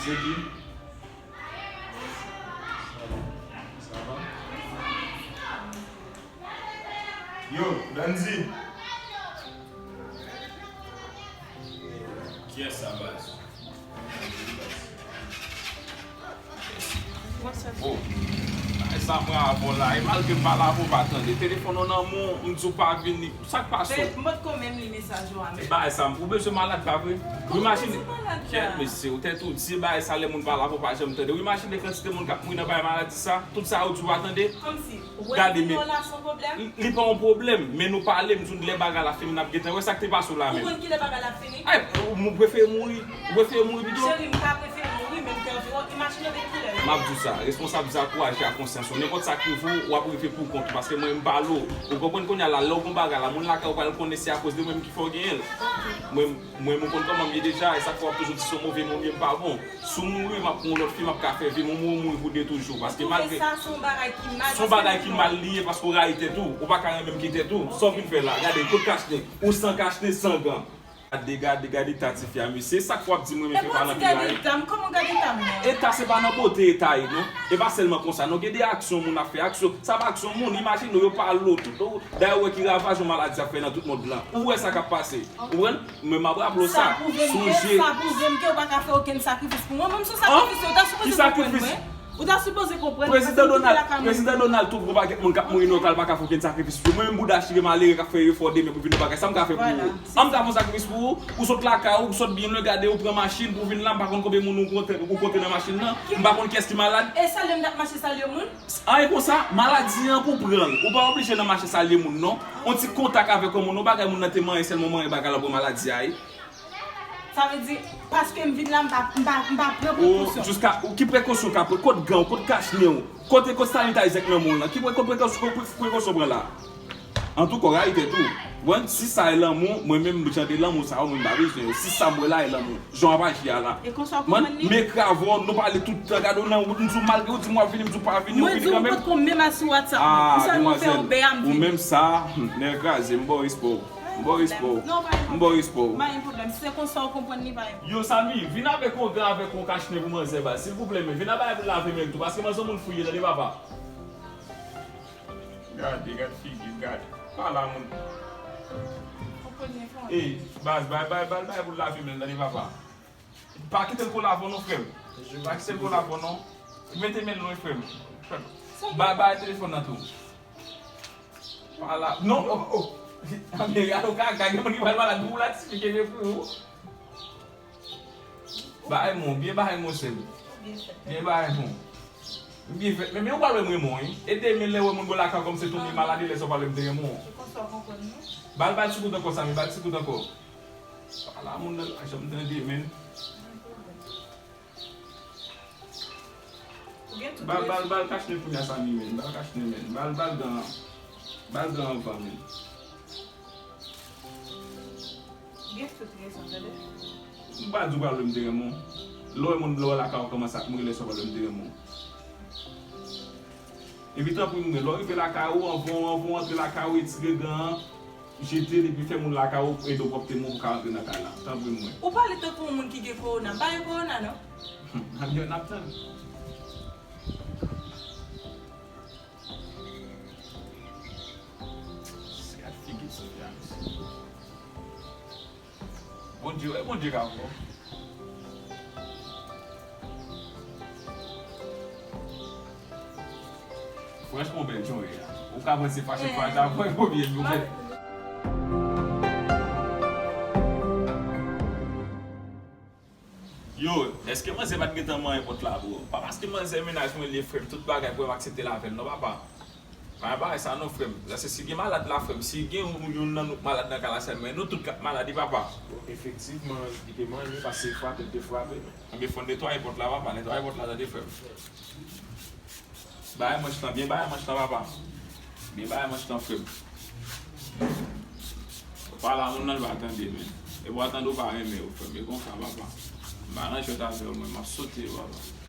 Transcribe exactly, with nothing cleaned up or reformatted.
Zeki. Sa va? Yo, Dandy. Kiyès sa, baz? Oh, bagay sa mwen avè w la, e malgre m pale avè w, w pa tande. Telefòn ou nan men w, m di w pa vini. Sa k pase w? Mwen t ko menm li mesaj ou a menm. E bagay sa, ou bezwen malad, pa vre? Ou imajine. Kiyès mesye, ou tèt ou di, bagay sa, lè moun pale avè w, pa janm tande. Ou imajine kantite moun k ap mouri nan bagay maladi sa? Tout sa yo di w pa tande? Kòmsi, wè vini w la se yon pwoblèm? Li pa yon pwoblèm, men nou pale, m di w lè bagay la fini, n ap gentan wè sa k te pase w la menm. Ou konn kilè bagay la fini? Ay, ou prefere mouri, ou prefere mouri pito? Cheri, m ta prefere mouri, men m te anvi wè w imajine w gen kilè. M ap di w sa, responsab di sa, kouraje ak konsyans ou. Nenpòt sa k rive w, w ap rive pou kont ou, paske mwen m pale w. Ou konprann kounye a la, lè w gen bagay la, moun lakay ou pral konnen se akoz de mwen menm ki fè w genyen l. Mwen, mwen, mwen konn kòman m ye deja, e sa k fè w ap toujou di se yon move moun m ye, m pa bon. Si w mouri, m ap pran yon lòt fi, m ap ka fè vi m, ou mouri, ou mouri pou de toujou. Paske malgre. Ou twouve sa se yon bagay ki mal, se yon bagay ki mal li ye, paske w rayi tèt ou, ou pa ka renmen m ki tèt ou. Sa w vin fè la? Gade, kot kachnen? Ou san kachnen, san gan. Gade, gade, gade eta tifi a, mesye. E sa k fè w ap di m renmen fè pa nan pi la ye? Kòman gade eta m nan? Eta se pa nan bote eta ye, non. E pa sèlman konsa, non. Gen de aksyon moun ap fè, aksyon. Sa pa aksyon moun, imajine w, yo pale w tout. Dayè, ou wè ki ravaj yon maladi ap fè nan tout mond lan. Ou wè sa k ap pase. Ou konprann? Men m ap raple w sa. Sa pwouve m ke, sa pwouve m ke ou pa ka fè okenn sakrifis pou mwen. Mwen, m se yon sakrifis, ou ta sipoze konprann mwen. Ou ta sipoze konprann, paske m kite lakay mwen. Prezidan Donald, tout gwo pakèt moun k ap mouri nan opital pa ka fè okenn sakrifis pou mwen menm bouda chire malere k ap fè efò demen pou vin nan bagay. Sa m ka fè pou ou? An m ka fè yon sakrifis pou ou? Ou sot lakay ou, ou sot byen lwen, gade ou pran machin pou w vin la, m pa konn konbyen moun ou kontre, ou kontre nan machin nan. M pa konn kiyès ki malad. E salye m t ap mache salye moun? Anyen konsa, maladi an pou pran l. Ou pa oblije nan mache salye moun non. On ti kontak avèk yon moun, yon bagay moun nan te manyen, sèlman manyen bagay la pran maladi a, wi. Sa vle di, paske m vin la, m pa, m pa, m pa pran prekosyon. Jiska, ki prekosyon w ka pran? Kot gan w, kot kachnen w, kote, kot sanitizer k nan men w lan? Ki pre-, kot prekosyon, kot pre-, prekosyon w pran la? Antouka, w rayi tèt ou. Bon, si sa e lanmou, mwen menm, jan de lanmou sa yo, mwen m pa bezwen yo. Si sa m wè la e lanmou, jan w ap aji a la. E konsa w konprann li? Men kravò, nou pale tout tan, gade w nan wout, m di w malgre w di m w ap vini, m di w pa vini, ou vini kanmenm. Mwen di w m potko menm asou WhatsApp mwen. Pou sèlman fè yon bè a m vini. Ou menm sa, hmm, nèg kraze, m ba w respè w. M ba w respè w. M ba w respè w. Pa gen pwoblèm. Si se konsa w konprann li, pa gen pwoblèm. Yo, Samy, vin avèk yon gan, avèk yon kachnen pou manzè, baz. Silvouplè, men vin avèk pou lave men l tou, paske manzè yon moun fou l ye, tande papa. Gade, gade figi l, gade. Pale a moun. Ey, baz, bay, bay, bay, bay pou l lave men l, tande papa. Pa kite l kole avè w non, frè m. Pa kite l kole avè w non. Mete men l lwen, frè m. Bay, bay telefòn nan tou. Pale a, non, oh, oh. Anben, gade w kaka, gen moun ki pral malad pou w la, ti fi kenbe pou ou. Bay men w, byen bay men w, sè m. Byen bay men w. Byen fèt. Men, men ou pral wè m renmen w, wi. E demen lè w wè moun bò lakay w kòm se tonbe malad, e lè sa w pral wè m te renmen w. Ba l, ba l ti kout ankò, Samy, ba l ti kout ankò. Ala moun nan pa janm tande, men. Ba l, ba l, ba l kachnen kounye a, Samy, men. Ba l kachnen, men. Ba l, ba l gan, ba l gan anvan, men. Gen tout rezon, tande. M pa di w pral wè m te renmen w. Lè w wè moun bò lakay w kòmanse ap mouri, lè sa w pral wè m te renmen w. Epi tanpri mwen, lè w rive lakay ou, anvan w, anvan w antre lakay ou, etire gan an, jete l epi fè moun lakay ou ede w pwòpte men w pou w ka rantre nan kay la. Tanpri mwen. Ou pale tankou yon moun ki gen kowona. M pa gen kowona, non. Anben, n ap tann. Gad figi Sofia, mesye. Bondye, wè Bondye ka fè w. Franchman, w bèl jan w ye a. Ou ka panse fache fache avè w, ou byen nou fè. Yo, èske manzè pa t gentan manyen pòt la, bro? Pa paske manzè mennaj mwen li ye, frè m, tout bagay pou m aksepte l avè l non, papa. Pa gen bagay sa non, frè m. Paske si gen malad la, frè m, si gen youn, youn nan nou k malad nan kay la sèlman, e nou tout k ap malad, wi, papa. Bon, efektivman, li te manyen, paske frape, li te frape. Anben, fò n netwaye pòt la, papa, netwaye pòt la, tande, frè m. Bay manch lan, byen bay manch lan, papa. Byen bay manch lan, frè m. Pale a moun nan, li pa tande, men. E w pa tande, w pa renmen yo, frè m. E konsa, papa. M pa nan jwèt avè w, mwen, m ap sote yo, papa.